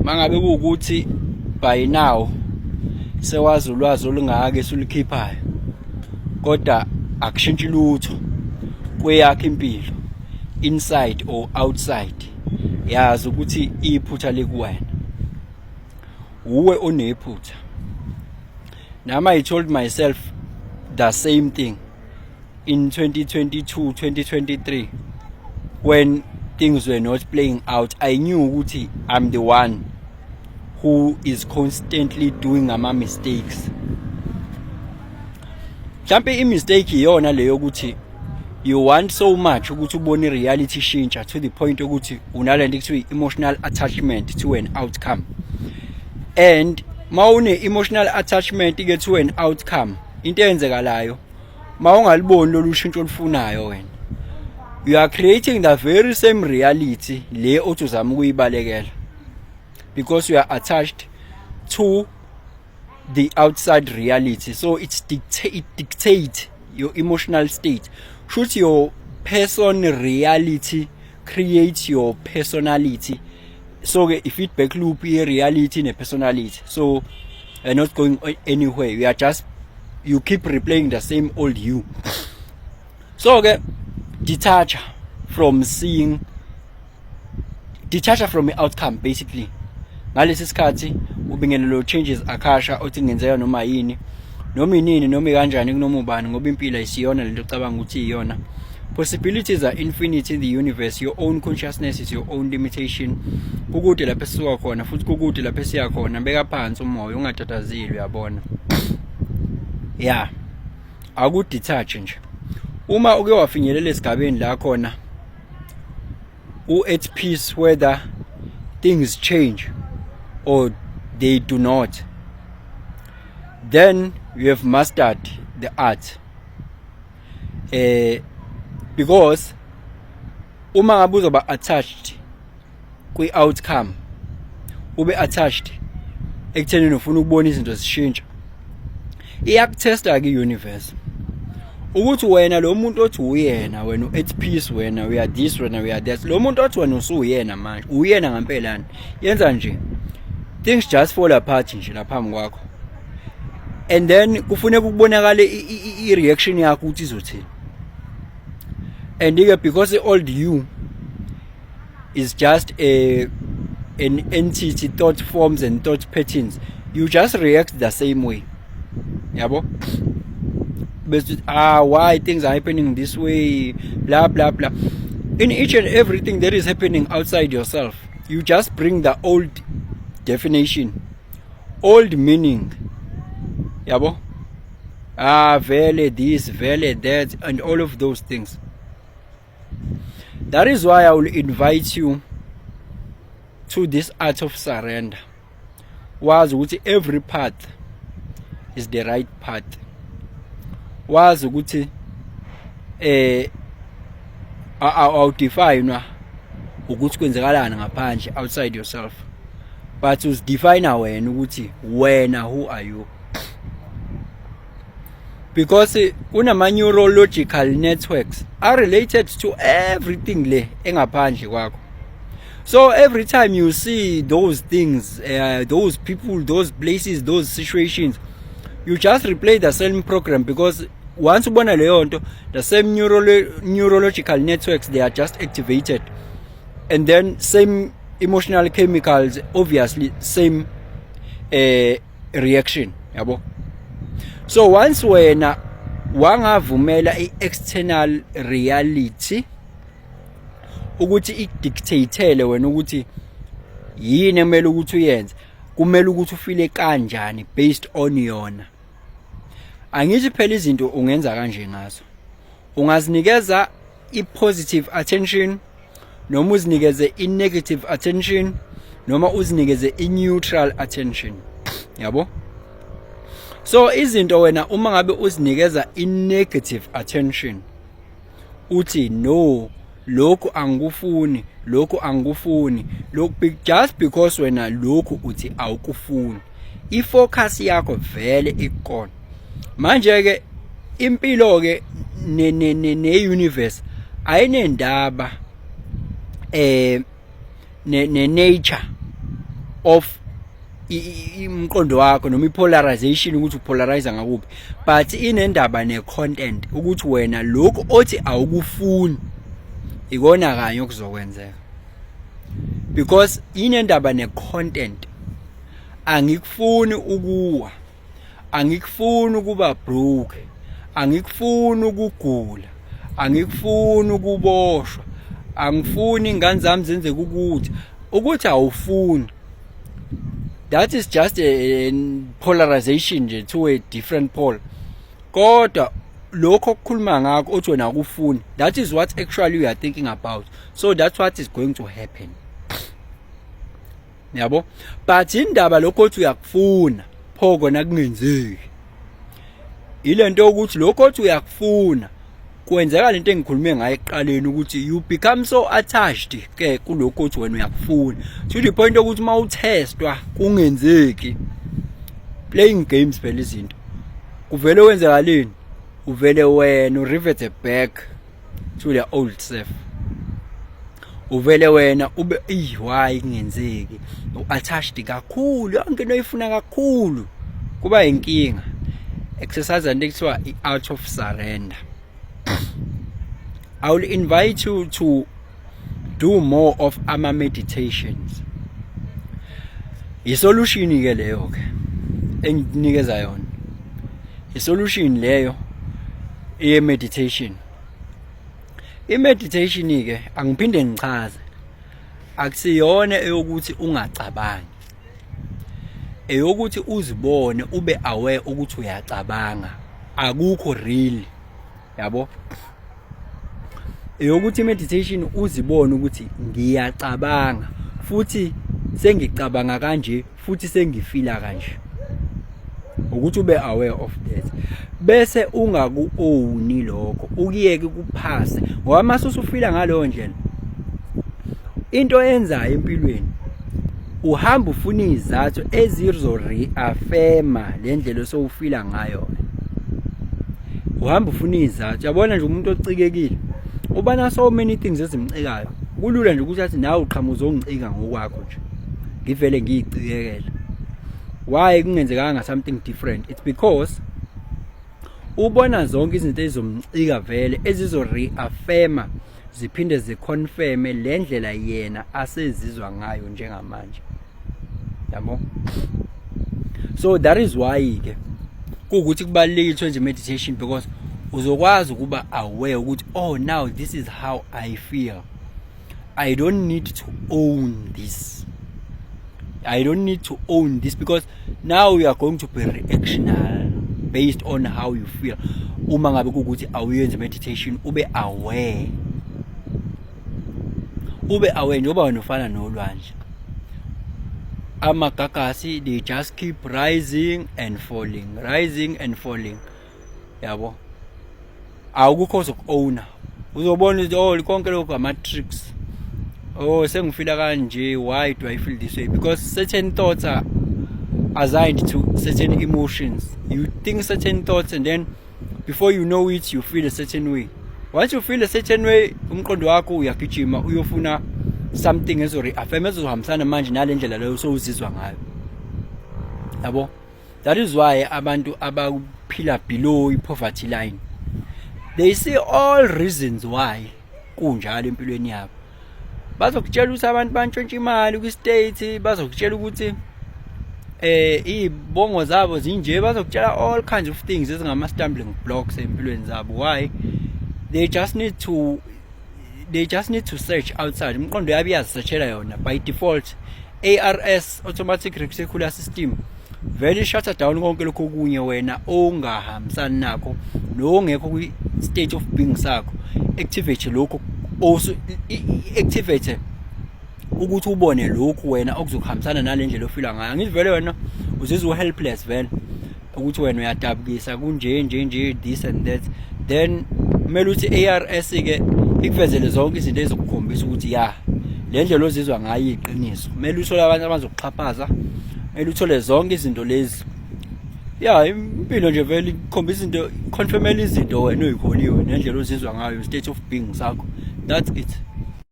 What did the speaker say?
Mangabe kuwukuthi by now sewazi ulwazi olungaka esulikhiphayo, kodwa akushintshi lutho kweyakho impilo, inside or outside, yazi ukuthi iphutha likuwena, uwe onephutha. Nami I told myself the same thing in 2022, 2023, when things were not playing out. I knew ukuthi I'm the one who is constantly doing ama mistakes. Mhlambe i-mistake iyona leyo ukuthi you want so much ukuthi ubone i-reality ishintsha to the point ukuthi unalento kuthiwa emotional attachment to an outcome. And mawune emotional attachment ke to an outcome, into eyenzekalayo, mawungaliboni lolu shintsho olufunayo wena, you are creating the very same reality le othi uzama ukuyibalekela, because you are attached to the outside reality. So it dictate your emotional state. Should your person reality creates your personality. So ke i-feedback loop ye-reality ne-personality. So you're not going anywhere, you are just, you keep replaying the same old you. So ke detach from seeing, detach from the outcome basically. Ngalesi sikhathi ubingelelo changes akasha othi kungenzeka noma yini, noma inini, noma kanjani, kunoma ubani, ngoba impilo ayisiyona lento ocabanga ukuthi iyona. Possibilities are infinite in the universe. Your own consciousness is your own limitation. Kukude lapho esisuka khona futhi kukude lapho esiya khona. Beka phansi umoya, ungatatazeli, uyabona? Yeah, aku-detach nje. Uma uke wafinyelela esigabeni la khona u at peace whether things change or they do not, then you have mastered the art, because uma ngabe uzoba attached kwi outcome, ube attached ekuthenini ufuna ukubona izinto zishintsha, iyakutesta ke universe ukuthi wena lo muntu othi uyena, wena at peace, wena we are this, wena we are that, lo muntu othi wena usuyena manje, uyena ngempelani? Yenza nje things just fall apart nje lapha phambi kwakho, and then kufuneka ukubonakale i-reaction yakho ukuthi izothini. And ke because the old you is just a an entity, thought forms and thought patterns, you just react the same way, yabo? Bese, "Ah, why things are happening this way?" blah blah blah. In each and everything that is happening outside yourself, you just bring the old definition, old meaning, yabo? Ah, vele this, vele that, and all of those things. That is why I will invite you to this art of surrender. Wazi ukuthi every path is the right path. Wazi ukuthi awudefinwa ukuthi kwenzekalani ngaphandle, outside yourself, but uzidefine wena ukuthi wena, who are you? Because kunama neurological networks are related to everything le engaphandle kwakho. So every time you see those things, those people, those places, those situations, you just replay the same program, because once ubona leyo nto, the same neurological networks, they are just activated, and then same emotional chemicals, obviously same reaction, yabo? So once wena wangavumela i-external reality ukuthi ikudictatele wena ukuthi yini emele ukuthi uyenze, kumele ukuthi ufile kanjani based on yona, angithi phela izinto ungenza kanje ngazo: ungazinikeza i-positive attention, noma uzinikeze i-negative attention, noma uzinikeze i-neutral attention, yabo? So izinto wena uma ngabe uzinikeza i-negative attention, uthi, "No, lokhu angikufuni, lokhu angikufuni, lokhu," just because wena lokhu uthi awukufuni, ifocus yakho vele ikukona. Manje ke impilo ke ne ne ne universe ayinendaba ne nature. of umqondo wakho noma i-polarization, ukuthi upolarize ngakuphi, but inendaba ne-content, ukuthi wena lokhu othi awukufuni ikona kanye okuzokwenzeka, because inendaba ne-content. Angikufuni ukuwa, angikufuni ukuba broke, angikufuni ukugula, angikufuni ukuboshwa, angifuni ingane zami zenze ukuthi awufuni. That is just a polarization nje to a different pole, kodwa lokho okukhuluma ngakho othi wena akufuni, that is what actually you are thinking about, so that's what is going to happen, yabo. But indaba lokho othi uyakufuna pho kona kungenzeki, ilento ukuthi lokho othi uyakufuna kwenzeka. Lento engikhulume ngayo ekuqaleni, ukuthi you become so attached ke kulokho othi wena uyakufuna, to the point ukuthi uma uthestwa kungenzeki, playing games phela izinto, kuvele kwenzakaleni? Uvele wena urevert back to the old self. Uvele wena ube, "Ey, why kungenzeki?" U-attached kakhulu, yonke into oyifuna kakhulu kuba inkinga. Exercise into ekuthiwa i-art of surrender. I will invite you to do more of ama meditations. Isolution ke leyo ke engikunikeza yona, isolution leyo ye meditation. I-meditation ke, angiphinde ngichaze, akusiyona eyokuthi ungacabangi, eyokuthi uzibone, ube aware ukuthi uyacabanga, akukho real, yabo. Eyokuthi meditation uzibone ukuthi ngiyacabanga, futhi sengicabanga kanje, futhi sengifila kanje, ukuthi ube aware of that, bese ungaku-owni lokho, ukuyeke kuphase, ngoba mase usufila ngaleyo ndlela, into eyenzayo empilweni, uhamba ufuna izathu ezizo-reaffirma le ndlela osowufila ngayo. Uhamba ufuna izathu. Yabona nje, umuntu ocikekile uba na so many things ezimcikayo. Kulula nje ukuthi athi, "Nawe uqhamuza uzongicika ngokwakho nje, ngivele ngiyicikekela. Why kungenzekanga something different?" It's because ubona zonke izinto ezizomcika vele, ezizo-reaffirma ziphinde ziconfirme le ndlela yena asezizwa ngayo njengamanje, yabo. So that is why ke kuwukuthi kubalulekile ukuthi wenze meditation, because uzokwazi ukuba aware ukuthi, "Oh, now this is how I feel. I don't need to own this. I don't need to own this," because now you are going to be reactional based on how you feel. Uma ngabe kuwukuthi awuyenzi meditation, ube aware, ube aware njengoba wena ufana nolwandle, amagagasi, they just keep rising and falling, rising and falling, yabo. Awukho zoku-owner. Uzobona ukuthi, oh, konke lokhu ama-tricks. Oh, sengifila kanje. Why do I feel this way? Because certain thoughts are assigned to certain emotions. You think certain thoughts and then before you know it, you feel a certain way. Once you feel a certain way, umqondo wakho uyagijima uyofuna something ezo-reaffirm, ezohambisana manje nale ndlela leyo sowuzizwa ngayo, yabo. That is why abantu abaphila below i-poverty line, they see all reasons why kunjalo empilweni yabo. Bazokutshela ukuthi abantu bantshontsha imali kwi-state, bazokutshela ukuthi izibongo zabo zinje, bazokutshela all kinds of things ezingama stumbling blocks empilweni zabo. Why? They just need to search outside. Umqondo yabo iyazisearchela yona by default. ARS, automatic reticular system, vele shut down konke lokho okunye wena ongahambisani nakho nongekho kwi state of being sakho. Activate lokho also, activate ukuthi ubone lokhu wena okuzokuhambisana nale ndlela ofila ngayo. Angithi vele wena uzizwa helpless vele, ukuthi wena uyadabukisa, kunje nje nje, this and that, then kumele uthi ARS ke ikuvezele zonke izinto ezokukhombisa ukuthi ya, le ndlela ozizwa ngayo iqiniso. Kumele uthole abantu abazokuxhaphaza, kumele uthole zonke izinto lezi. Ya, impilo nje vele ikhombisa izinto, confirmela izinto wena oyikholiwe nendlela ozizwa ngayo, state of being sakho. That's it.